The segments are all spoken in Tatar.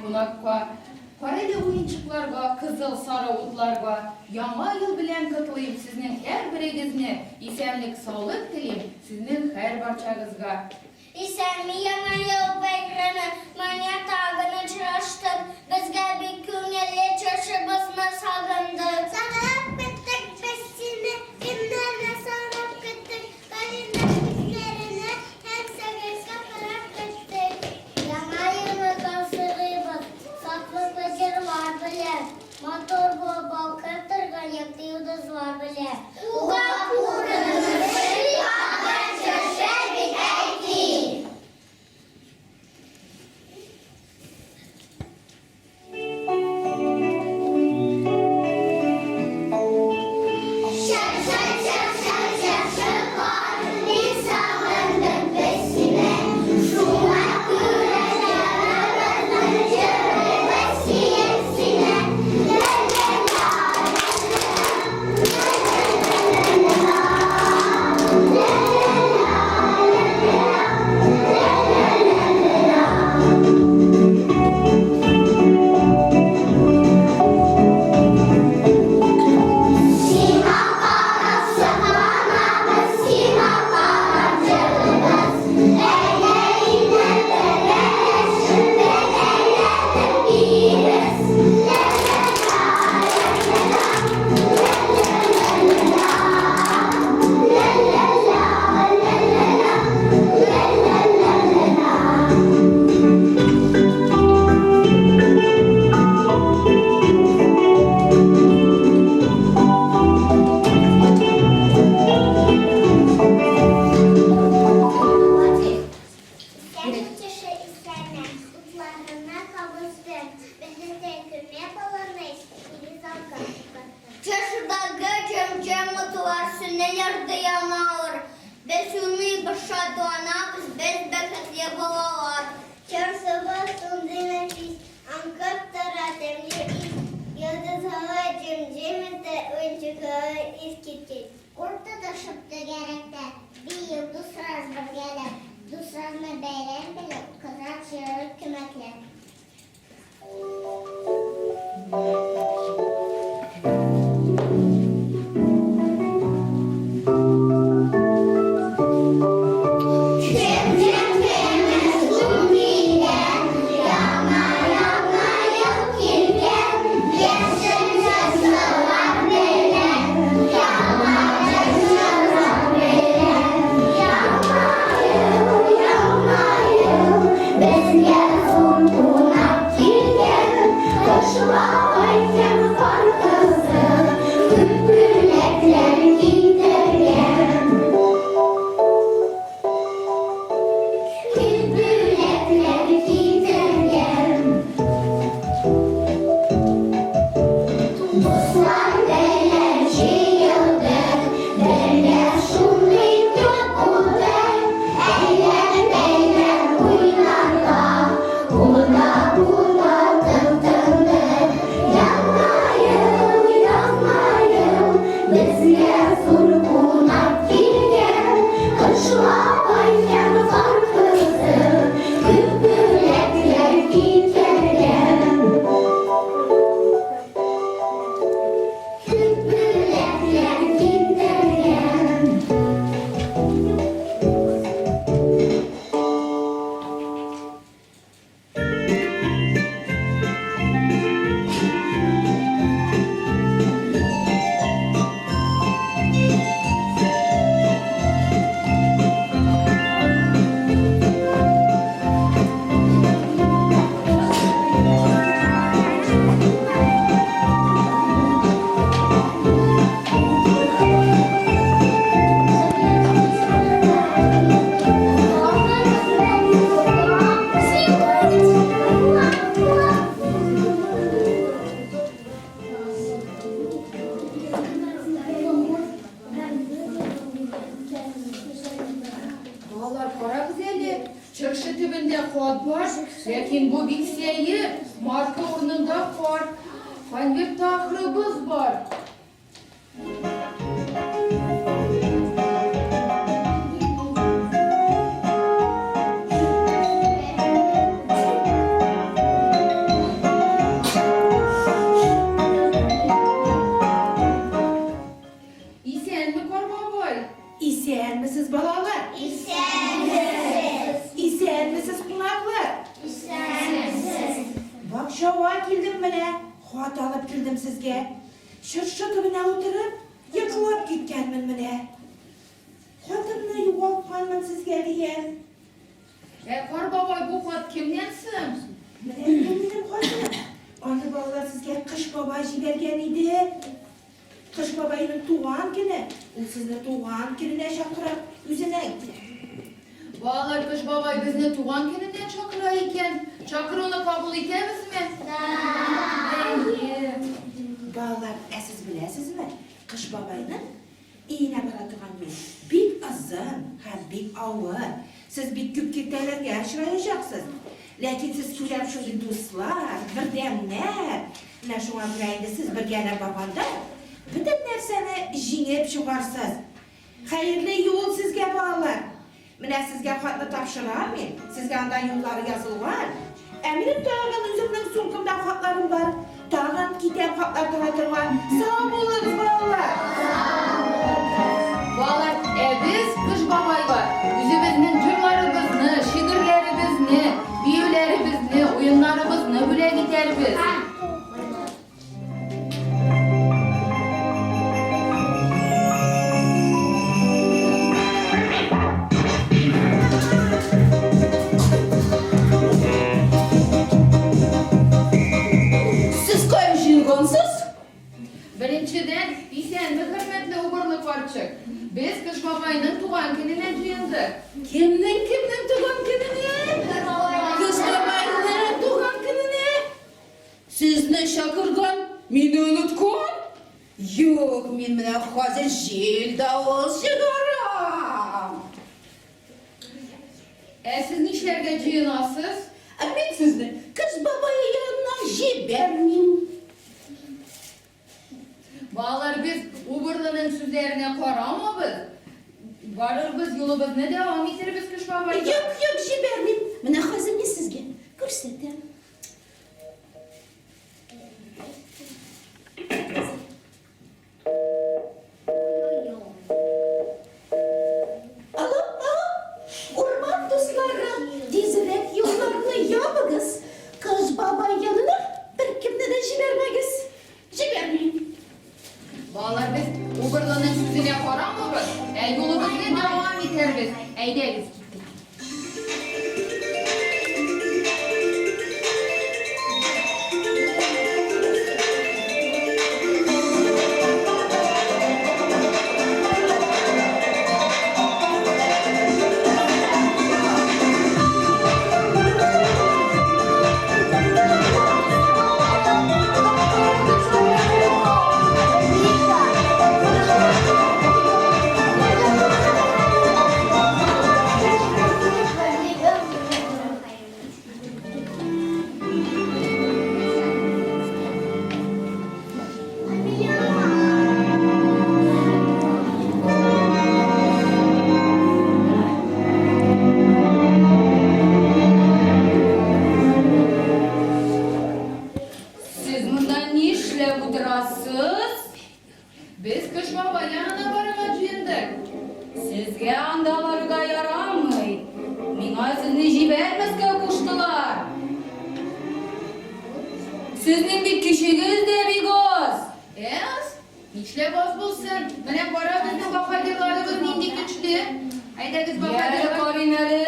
кунакка. Карале уенчыкларга, кызыл, сары утларга. Яңа ел белән котлыйм сезнең һәрберегезне, исәнлек, саулык телим сезнең һәрбарчагызга. Исәнме, Яңа ел бәйрәме! Менә тагын очраштык. Безгә бик күңелле, чыршыбызны сагындык. Сагынып беттек без сине, кемнәрне сорап көттек, календарь битләренә һәм сәгатькә карап көттек. Яңа елны тансыгыйбыз, шатлыклы җырлар белән, матур булып балкып торган якты йолдызлар белән. Кулга куркыныч ягын чыршы бит әти. Чыршы, чыршы, чыршы кар, бик сагындык без сине. Шуңа күрә җаныбызны җырлыйбыз сөеп сине. Ла-ла-ла, Сиңа карап сокланабыз, сиңа карап җырлыйбыз. Әйдә инде бергәләшеп, бәбәйләрне биибез. Исәнме, исәнме, утларына кабыздым. Безне төркемгә баланы Чыршыдагы җем-җем утлар сүнәләр дә яналар. Без уйныйбыз, шатланабыз, без бәхетле балалар. Чыршыбыз шундый нәфис, аңкып тора тәмле ис. Йолдызлары җем-җем итә, уенчыклары искиткеч. Кул тотышып түгәрәктә, биеп дуслар бергәләп, дусларны бәйрәм белән котлап җырлыйк күмәкләп. Безгә зур кунак килгән, Кыш бабай һәм Кар кызы Күп бүләкләр китергән. Күп бүләкләр китергән. Дуслар белән җыелдык, Бергә шундый күп булдык. Әйлән-бәйлән уйнарга, Куна-куна тып-тындык. Яңа ел, яңа ел, Безгә зур кунак килгән. Кыш бабай һәм Кар кызы Күп бүләкләр китергән. Күп бүләкләр китергән. Балалар, карагыз әле, чыршы төбендә хат бар, ләкин бу бик сәер, марка урынында кар. Конвертта ахры боз бар. Хат алып килдем сезгә. Чыршы төбенә утырып, йоклап киткәнмен менә. Хатымны югалтканмын сезгә дигән. Ә Кар бабай, бу хат кемнән соң? Менә бу минем хатым. Аны балалар сезгә Кыш бабай җибәргән иде. Кыш бабайның туган көне. Ул сезне туган көненә чакыра үзенең. Балалар, Кыш бабай безне туган көненә чакыра икән. Чакыруны кабул итәбезме? Әйе. Балалар, ә сез беләсезме, Кыш бабайның өенә бара торган юл бик озын һәм бик авыр. Сез бик күп киртәләргә очраячаксыз. Ләкин сез күрәм шундый дуслар, бердәмнәр. Менә шуңа күрә инде сез бергәләп барганда, бөтен нәрсәне җиңеп чыгарсыз. Хәерле юл сезгә, балалар! Менә сезгә хатны тапшырам мин, сезгә анда юллары язылган. Ә минем тагын үземнең сумкамда хатларым бар. Тагын китәм хатлар таратырга. Сау булыгыз, балалар! Балалар, ә без Кыш бабайга үзебезнең җырларыбызны, шигырьләребезне, биюләребезне, уеннарыбызны бүләк итәрбез. Сез кая җыенгансыз? Беренчедән, исәнме, хөрмәтле убырлы карчык. Без Кыш бабайның туган көненә җыендык. Кемнең кемнең туган көненә? Кыш бабайның туган көненә. Сезне чакырган, мине оныткан? Юк, мин менә хәзер җил-давыл чыгарам. Ә сез нишләргә җыенасыз? Ә мин сезне Кыш бабай янына җибәрмим. Балалар, без Убырлының сүзләренә карамабыз. Барырбыз, юлыбызны дәвам итербез Кыш бабайга. Юк, юк, җибәрмим. Менә хәзер мин сезгә күрсәтәм. Алло, алло, урман дуслары, тизрәк юлларны ябыгыз. Кыш бабай янына беркемне дә җибәрмәгез. Җибәрмим. Балалар, без Убырлының сүзенә карамабыз, ә юлыбызны дәвам итәрбез. Әйдәгез, киттек. Сез монда нишләп утырасыз? Без Кыш бабай янына барырга җыендык. Сезгә анда барырга ярамый. Миңа сезне җибәрмәскә куштылар. Сезнең бит көчегез дә бик аз. Аз? Нишләп аз булсын? Менә кара безнең баһадирларыбыз нинди көчле. Әйдәгез, баһадирлар. Яле, карыйм әле.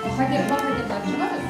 Баһадир, баһадирлар, чыгыгыз.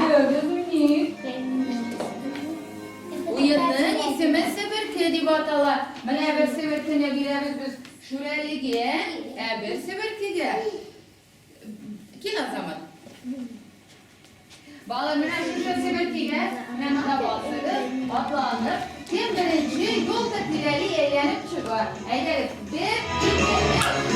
Әйдәгез, уйныйк. Уенның исеме себерке дип атала. Менә бер себеркене бирәбез без Шүрәлегә, ә бер себеркегә Кил, Азамат. Балалар, менә шушы себеркегә, менә монда басыгыз, атланып, кем беренче юлка тирәли әйләнеп чыгар. Әйдәгез, бер, ике, өч.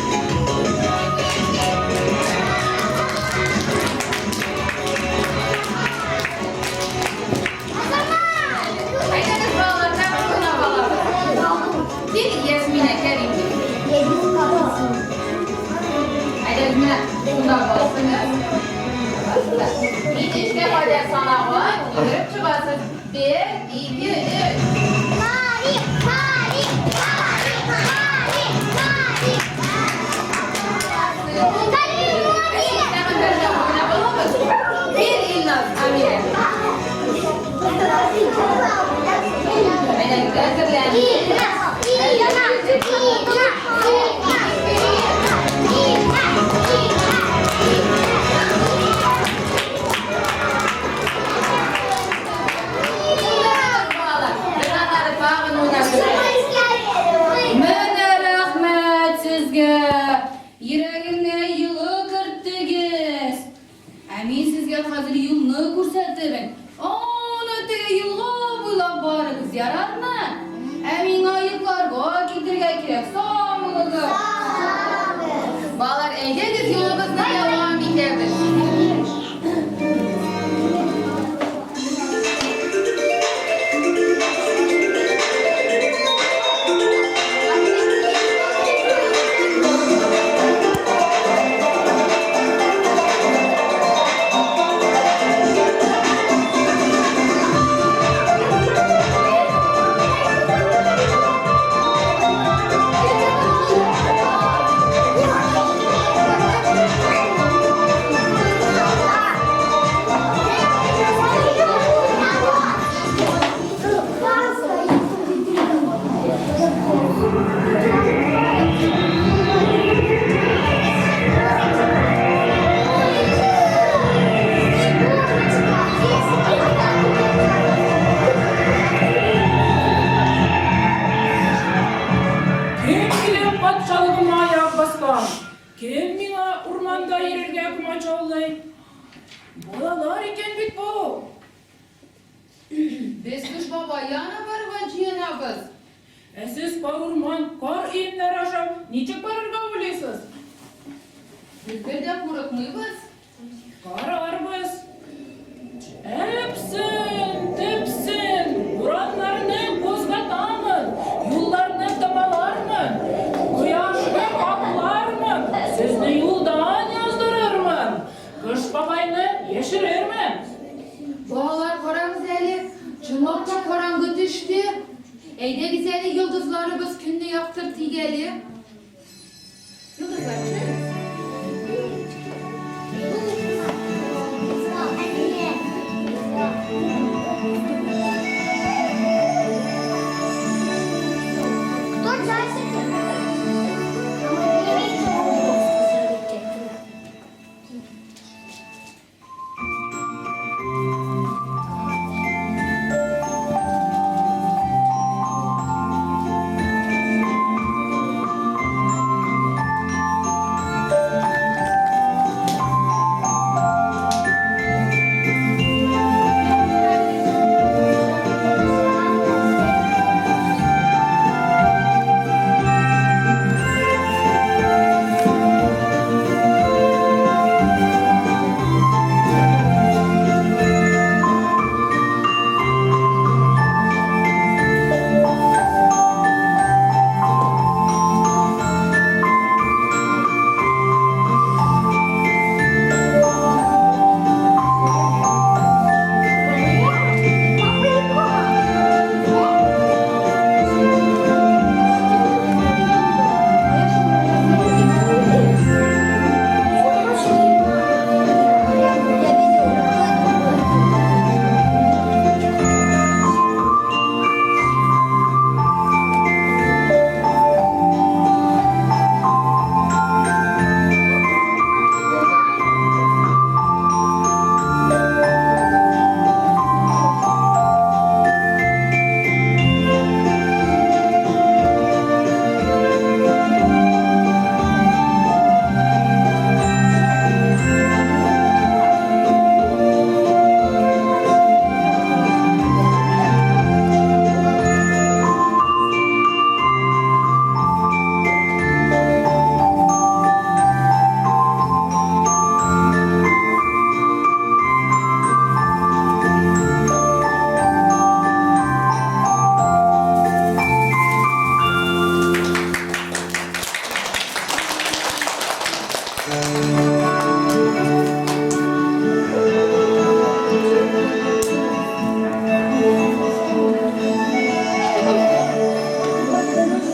Әйдәгез, балалар, тагын уйнап алабыз. Кил, Ясминә, Кәрим. Әйдәгез, менә шунда басыгыз. Басыгыз. Мин өчкә кадәр санаган, йөгереп чыгасыз. Бер, ике, өч. Тагын бер тапкыр уйнап алабыз. Бир, Илназ, Амирә. Әйдәгез, әзерлән. Балалар, без аннары тагын уйнап керәбез. Менә рәхмәт сезгә! Йөрәгемне йылы керттегез. Ә мин сезгә хәзер юлны күрсәтермен. Ана теге елга буйлап барыгыз, ярармы? Ә миңа йокларга китергә кирәк. Сау булыгыз. Балалар, әйдәгез, юлыбызны дәвам итәбез. Кем минем патшалыгыма аяк баскан? Кем миңа урманда йөрергә комачаулый? Балалар икән бит бу! Без Кыш бабай янына барырга җыенабыз. Ә сез кар урман, кар өемнәре аша ничек барырга уйлыйсыз? Без бер дә курыкмыйбыз. Карарбыз. Әпсен, төпсен, бураннарны кузгатамын, юлларны томалармын, кояшны каплармын, сезне юлдан яздырырмын, Кыш бабайны яшерермен. Балалар, карагыз әле, чынлап та караңгы төште. Әйдәгез әле, йолдызларыбыз көнне яктыртыйк әле. Йолдызлар, төшегез. Кто часики?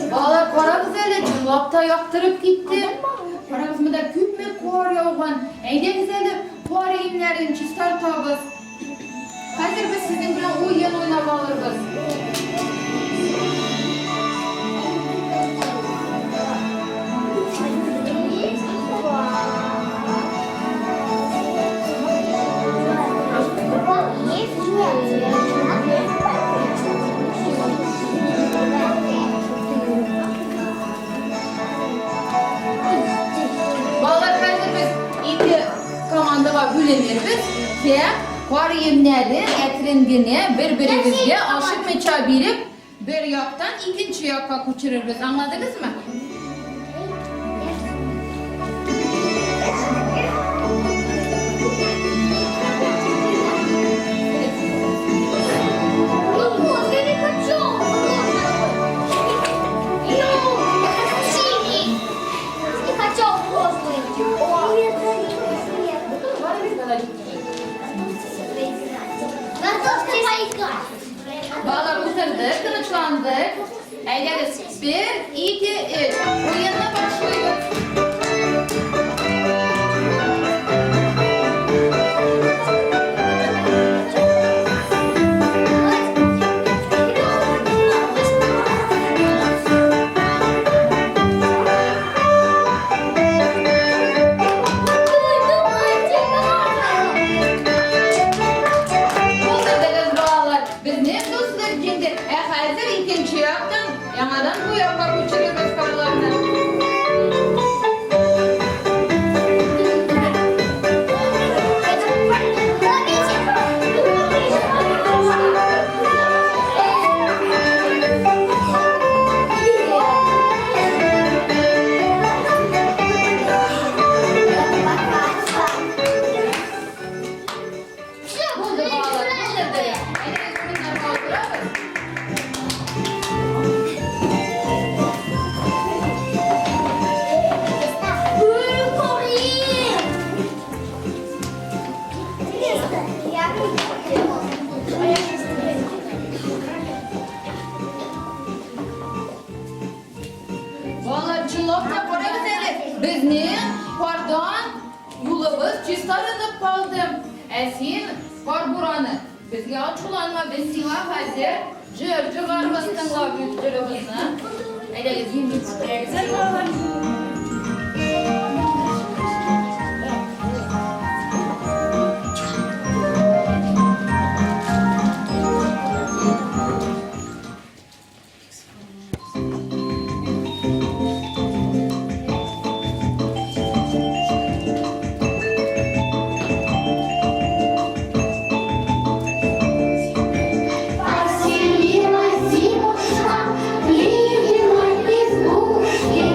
Балалар, карагыз әле, чынлап та яктырып китте. Карагыз, монда күпме кар яуган. Әйдәгез әле, кар өемнәрен чистартабыз. Хәзер без сезнең белән уен уйнап алырбыз. Балалар, хәзер без ике командага бүленербез һәм кар өемнәрен әкрен генә бер-беребезгә ашыкмыйча биреп, бер яктан икенче якка күчерербез. Аңладыгызмы? Балалар утырды, тынычландык. Әйдәгез, бер, ике, өч. Уенны башлыйбыз. Булдырдыгыз, балалар. Безнең дуслык җиңде. Ә хәзер икенче яктан яңадан бу якка күчерербез карларны. Булды, балалар, булдырдыгыз. Әйдәгез, урыннарга утырабыз. Балалар, чынлап та карагыз әле, безнең кардан юлыбыз чистарынып калды. Ә син, кар бураны, безгә ачуланма, без сиңа хәзер җыр җырларбыз, тыңлап җырыбызны. Әйдәгез, имин. Әйдәгез әле, балалар. Поселилась зимушка в Ливиной избушке.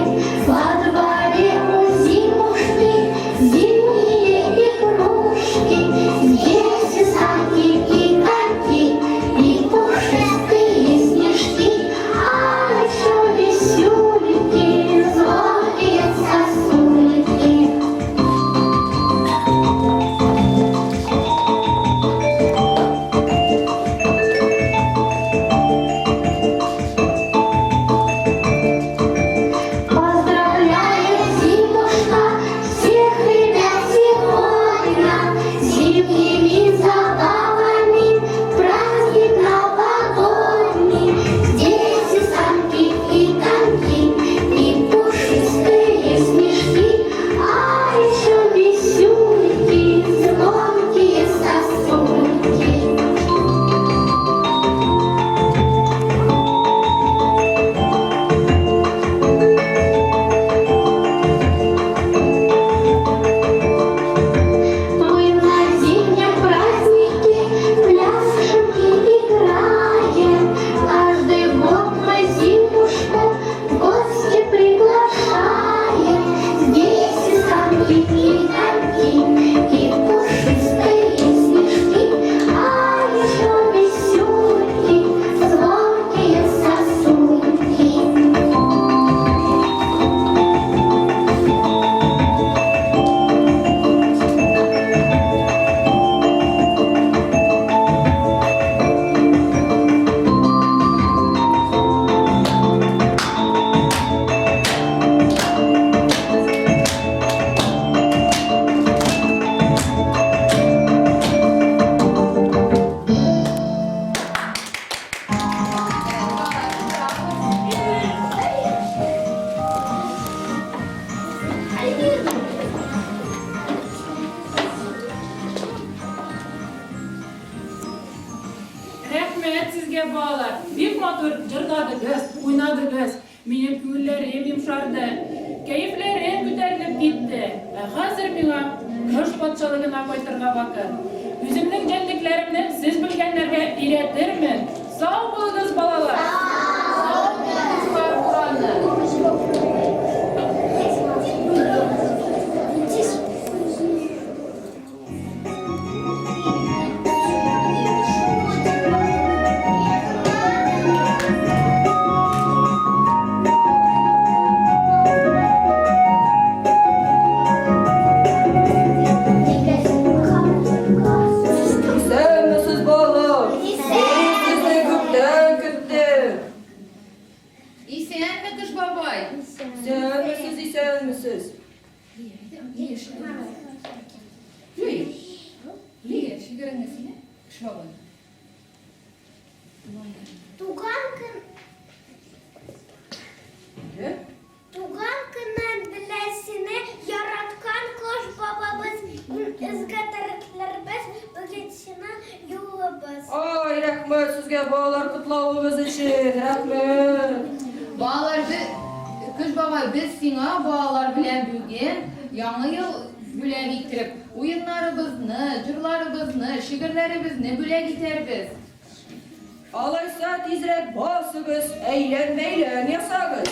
балалар, бик матур җырладыгыз, уйнадыгыз. Минем күңелләрем йомшарды, кәефләрем күтәрелеп китте. Ә хәзер миңа Кыш патшалыгына кайтырга вакыт. Үземнең җәнлекләремне сез белгәннәргә өйрәтермен. Сау булыгыз, балалар! Сау булыгыз, кар бураны! Исәнмесез, балалар! Мин сезне күптән көттем. Исәнме, Кыш бабай! Исәнмесез, исәнмесез. Туган көн Туган көнең белән сине яраткан Кыш бабабыз, иң изге теләкләребез бүген сиңа юллыйбыз. Ай, рәхмәт сезгә, балалар, котлавыгыз өчен, рәхмәт. Балалар, без, Кыш бабай, без сиңа балалар белән бүген Яңа ел бүләк иттереп, уеннарыбызны, җырларыбызны, шигырьләребезне бүләк итәрбез. Алайса тизрәк басыгыз, әйлән-бәйлән ясагыз.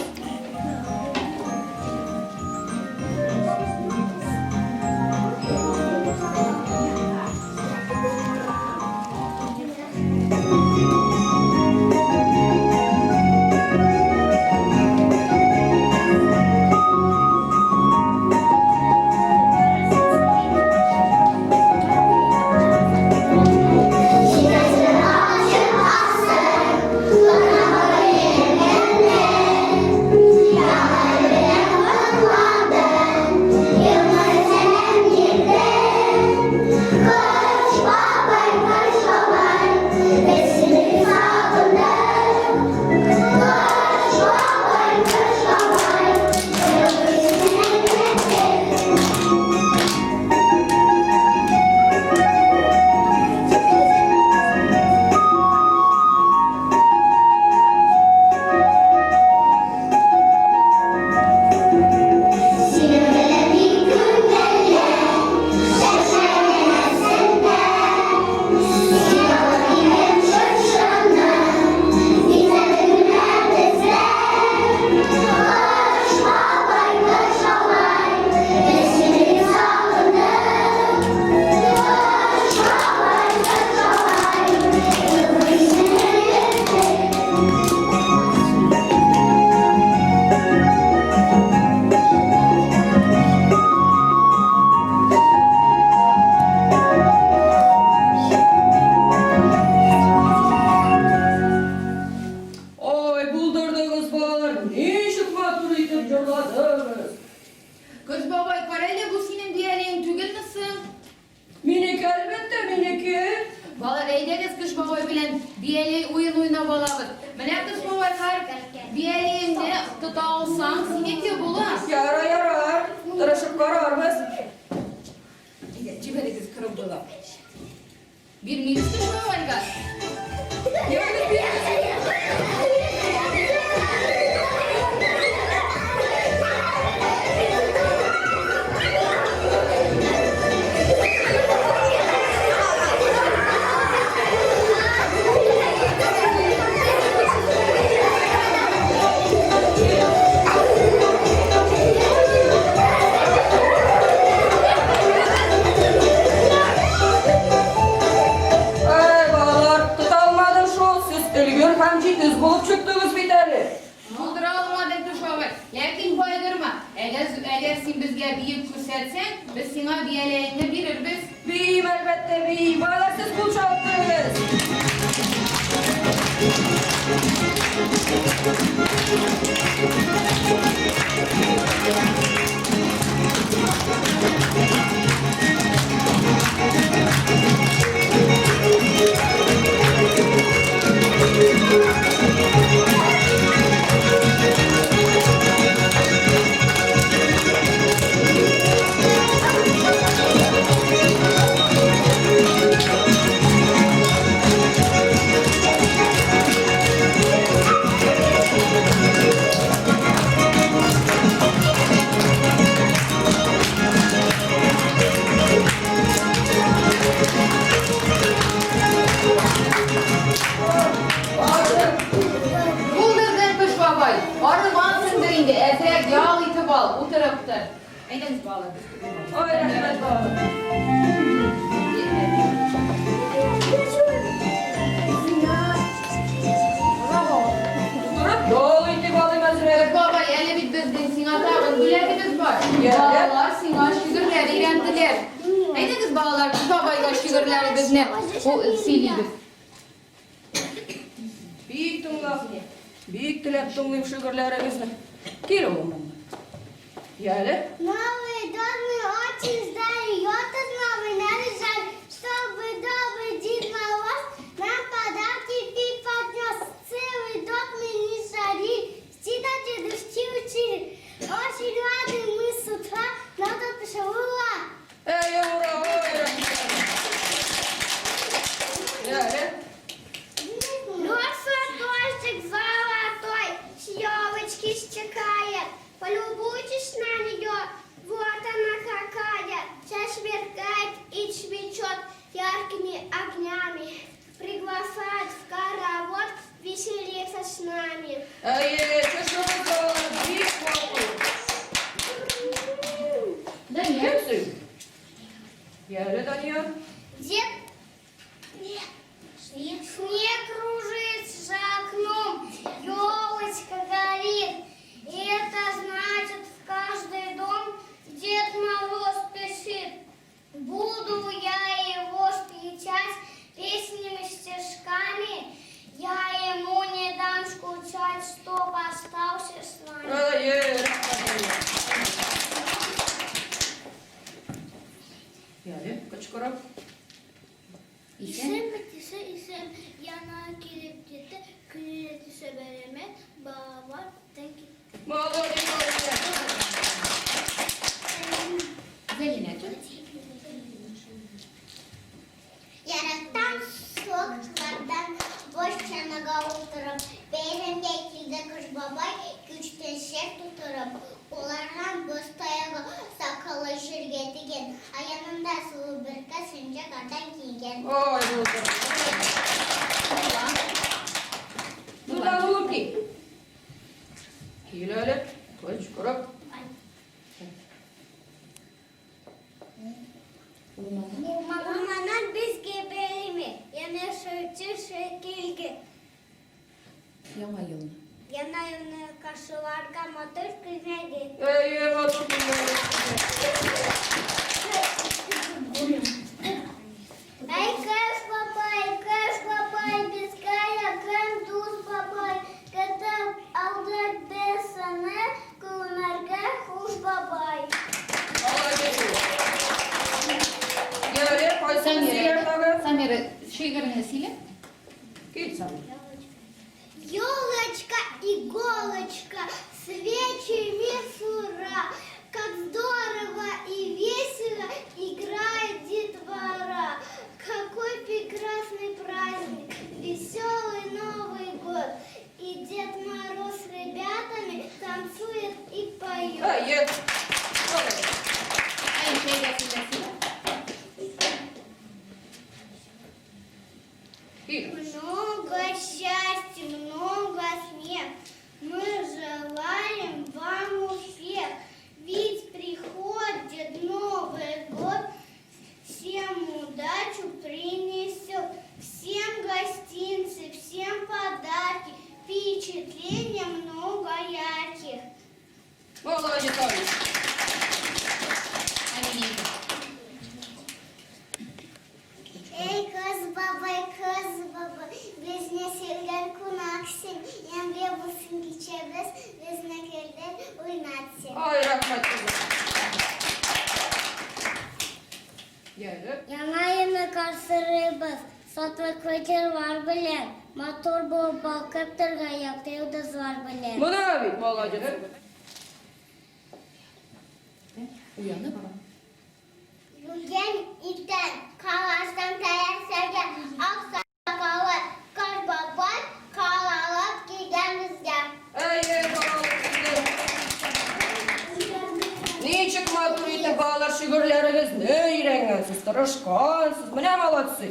Ай, булдырдыгыз, балалар, ничек матур итеп җырладыгыз. Кыш бабай, кара әле, бу синең бияләең түгелме соң? Минеке, әлбәттә, минеке. Балалар, әйдәгез Кыш бабай белән бияләй уен уйнап алабыз. Менә Кыш бабай һәр бияләеңне тота алсаң, синеке була. Ярар, ярар, тырышып карарбыз. Әйдә, җибәрегез кырып була. Бирмибез Кыш бабайга. Ягез, бирегез. Әй, балалар, тота алмадым шул, сез өлгер һәм җитез булып чыктыгыз бит әле. Булдыра алмадың, Кыш бабай. Ләкин кайгырма. Әгәр, әгәр син безгә биеп күрсәтсәң, без сиңа бияләеңне бирербез. Биим, әлбәттә, биим. Балалар, сез кул чаптыгыз. Ай, рәхмәт, балалар. Утырып ял итеп алыйм әзрәк. Бабай, әле бит безнең сиңа тагын бүләгебез бар. Балалар сиңа шигырьләр өйрәнделәр. Әйдәгез, балалар, без бабайга шигырьләребезне сөйлибез. Бик тыңлап, бик теләп тыңлыйм шигырьләрегезне. Кил, улым, монда. Яле. Новый дом мы очень ждали, елку новый наряжали, чтобы добрый Дед Мороз нам подарки преподнес. Целый дом мы не шарили, читать дедушки учили. Очень рады мы с утра, надо пошел ура! Әй, ура, ой, рәхмәт. Яле. Лёша дождик золотой с елочки стекает. Полюбуйтесь на нее, вот она какая. Вся сверкает и цветет яркими огнями. Приглашает в хоровод веселиться с нами. Әйе, чыршыбыз балалар бик матур. Дания. Кем сөйли? Яле, Дания. Дед Снег кружит за окном, елочка горит. И это значит, в каждый дом Дед Мороз спешит. Буду я его встречать песнями, стишками. Я ему не дам скучать, чтоб остался с нами. Әйе, рәхмәт, Дания. Яле, кычкырып. Исән. Исем, исем, яна килеп китте, күңеле төшә бәрәмә, балалар күптән китте. Молодец, молодец. Зәлинә, тот. Ярактан суыклардан бош чанага утырып, бәйрәмгә килде Кыш бабай, күчтәнәчләр тутырып. Кулларыннан боз таягы, сакалы җиргә тигән, ә янында сылу бер кыз энҗе кардан киенгән. Ой, булды. Дурдан улым кил. Кил әле, кычкырып. Урманнан безгә бәйлеме, янәшәче килге. Яңа елны. Яңа елны каршыларга матур күлмәге. Әйе, матур күлмәге. Әй, Кыш бабай, Кыш бабай, безгә якын дус бабай, көтеп алдык без сине, күңелгә хуш бабай. Молодец. Яле, кайсыны сөйләр тагы? Самира, шигыреңне сөйлә. Кил, Самира. Елочка, иголочка, свечами сура, как здорово и весело играет детвора. Какой прекрасный праздник, веселый Новый год. И Дед Мороз с ребятами танцует и поет. Әйе. Молодец. Әй, шәйгә сөйлә, сөйлә. Кил. Много счастья, много смех. Мы желаем вам успех. Ведь приходит Новый год, всем удачу принесет. Всем гостинцы, всем подарки, впечатления много ярких. Молодец, молодец. Әминә. Эй, Кыш бабай, Кыш бабай, безне сөйгән кунак син, ямьле булсын кичәбез, безне көлдер, уйнат син. Ай, рәхмәт кызым. Яле. Яңа елны каршылыйбыз, шатлыклы җырлар белән, матур булып балкып торган якты йолдызлар белән. Менә бит, молодец. Уянып. Бүген иртән калачтан таяк сәргән ак сакаллы Кыш бабай кар алып килгән безгә. Әйе, балалар. Ничек матур итеп балалар шигырьләрегезне өйрәнгәнсез, тырышкансыз. Менә молодцы.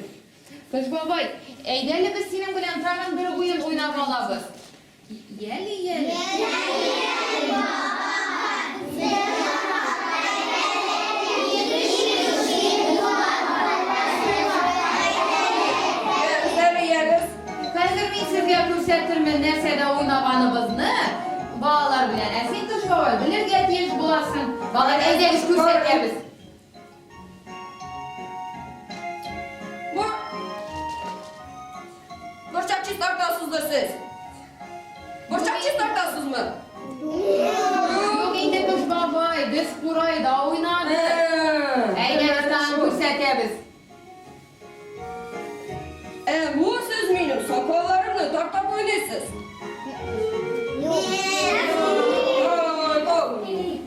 Кыш бабай, әйдә әле без синең белән тагын бер уен уйнап алабыз. Яле, яле. Яле, нәрсәдә уйнаганыбызны балалар белән, ә син, Кыш бабай, белергә тиеш буласың. Балалар, әйдәгез күрсәтәбез. Бу Борчак чистартасыздыр сез. Борчак чистартасызмы? Юк инде, Кыш бабай, без курайда уйнадык. Әйдәгез тагын күрсәтәбез. Ә бу сез минем сакалларымны тартап уйныйсыз. Ай, тагын.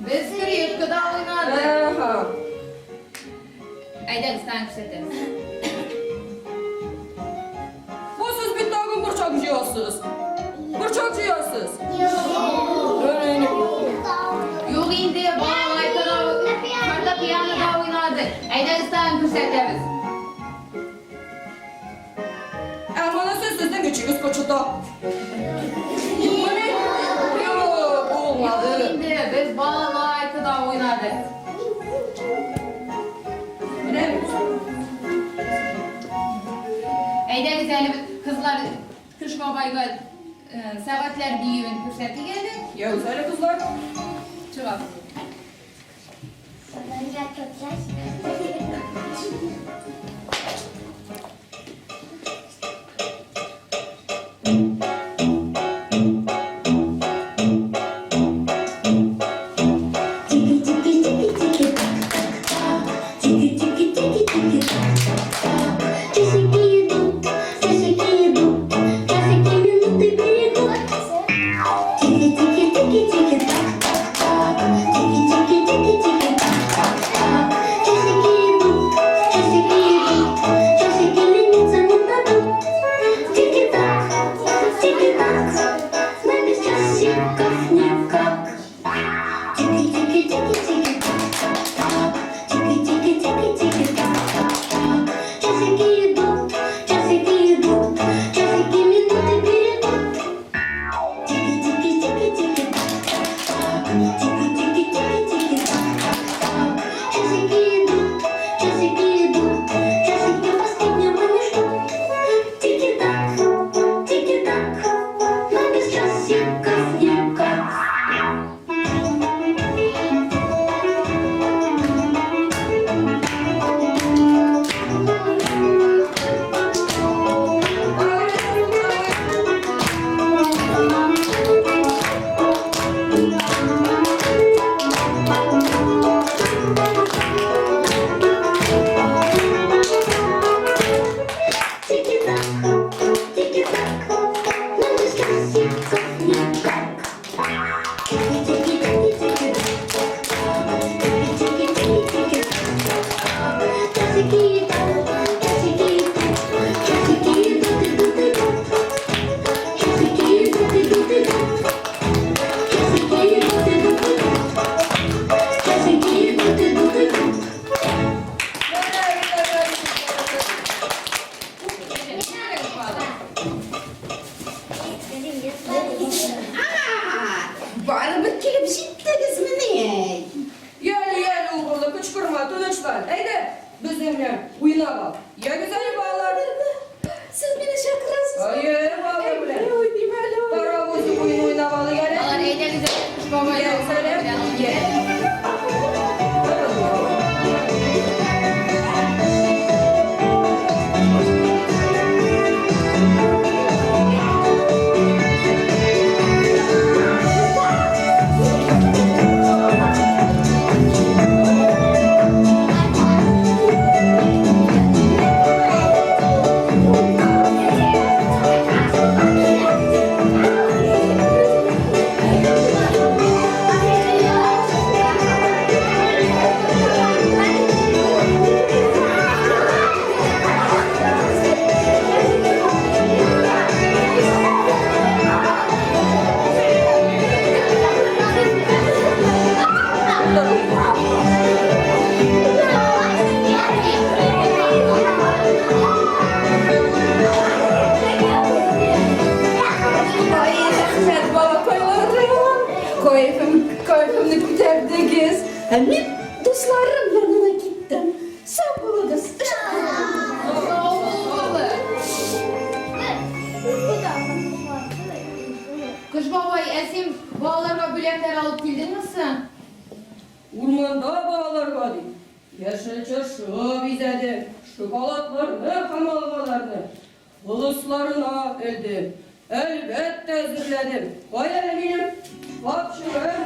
Без скрипкада уйнадык. Әһә. Әйдәгез тагын күрсәтәбез. Бу сез бит тагын борчак җыясыз. Борчак җыясыз. Юк инде, балалайкада, фортепианода уйнадык. Әйдәгез тагын күрсәтәбез. Ә монысы сезнең эчегез кычыта. Юк, Юк булмады. инде, без балалайкада уйнадык. Менә бит. Әйдәгез әле кызлар Кыш бабайга сәгатьләр биюен күрсәтик әле. Ягез әле, кызлар. Чыгабыз. Тики-тики-тики-тики, так, так, так. Тики-тики-тики-тики, так, так, так. Часики идут, часики идут, часики минуты берегут. Тики-тики-тики-тики, так, так, так. Тики-тики-тики-тики, так, так, так. Часики идут, часики идут, часики лениться не дадут. Тики-так, тики-так, но без часиков никак. Тики-тики-тики-тики, так, так, тики-тики-тики-тики, так, так, так. Часики идут, часики идут, часики минуты берегут. Тики-тики-тики-тики, так, так, тики-тики-тики-тики, так, так, так. Часики идут, часики идут, часики последнего не ждут. Тики-так, тики-так, но без часиков никак. Тики-так, тики-так, но без часиков никак. Тики-тики-тики-тики, тики-тики-тики-тики, часики идут, часики идут, часики идут, идут, идут. Часики идут, идут, идут. Часики идут, идут, идут. Часики идут, идут, идут. Менә бит, Барыбер килеп җиттегезмени? Яле, яле, угылым, кычкырма, тынычлан. Әйдә, безнең белән уйнап ал. Ягез әле, балалар. Сез мине чакырасыз. Әйе, балалар белән. Уйныйм әле. Паровозик уен уйнап алыйк әле. Балалар, әйдәгез әле Кыш бабай Ягез әле. белән уйныйк. Ай, рәхмәт, балакайларым. Кәефем, кәефемне күтәрдегез. Ә мин дусларым янына киттем. Сау булыгыз. Сау бул, балам. Куда? Яшел чыршы бизәдем, шоколадларны һәм алмаларны ылысларына элдем. Әлбәттә, әзерләдем. Кая әле минем капчыгым?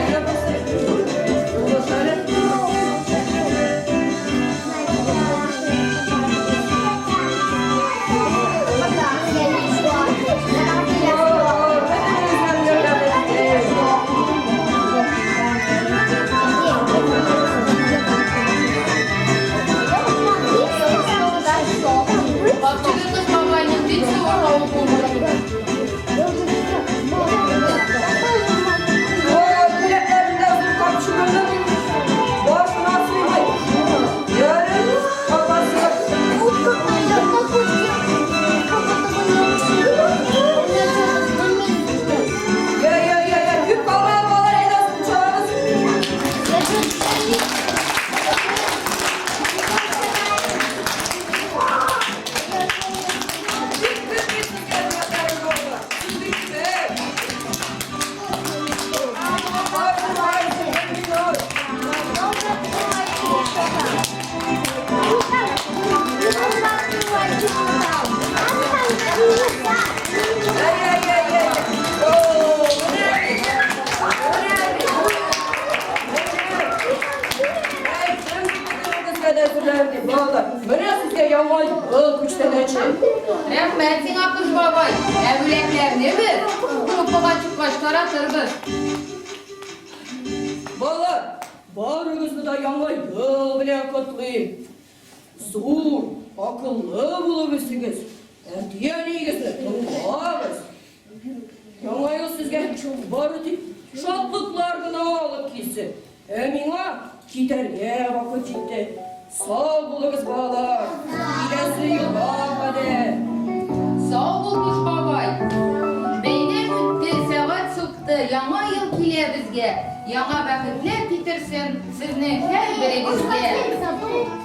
Әйдә, булыш. Булыш әле. Капчыгы Кыш бабайның бик зур авы булды. Бүләкләрендә зур капчыгының башына сыймый. Ярый, апасы. Я, я, я, я, күп калмый алмалар әйдә чабабыз. Бик күп бит сезгә бүләкләрем балалар. Сез бик күп. Ай, ай, ай, Ай, ай, ай, ай. О, менә бит. Менә бит. Менә. Әй, кем безгә дә әзерләнде, балалар. Менә сезгә яңа ел күчтәнәче. Рәхмәт сиңа, Кыш бабай. Ә бүләкләрне без группага чыккач таратырбыз. Балалар, барыгызны да яңа ел белән котлыйм. Зур, акыллы булып үсегез. Әти-әниегезне тыңлагыз. Яңа ел сезгә бары тик шатлыклар гына алып килсен. Ә миңа китәргә вакыт җитте. Сау булыгыз, балалар. Киләсе елга кадәр. Сау бул, Кыш бабай. Бәйрәм үтте, сәгать сукты, яңа ел килә безгә. Яңа бәхетләр китерсен сезнең һәрберегезгә.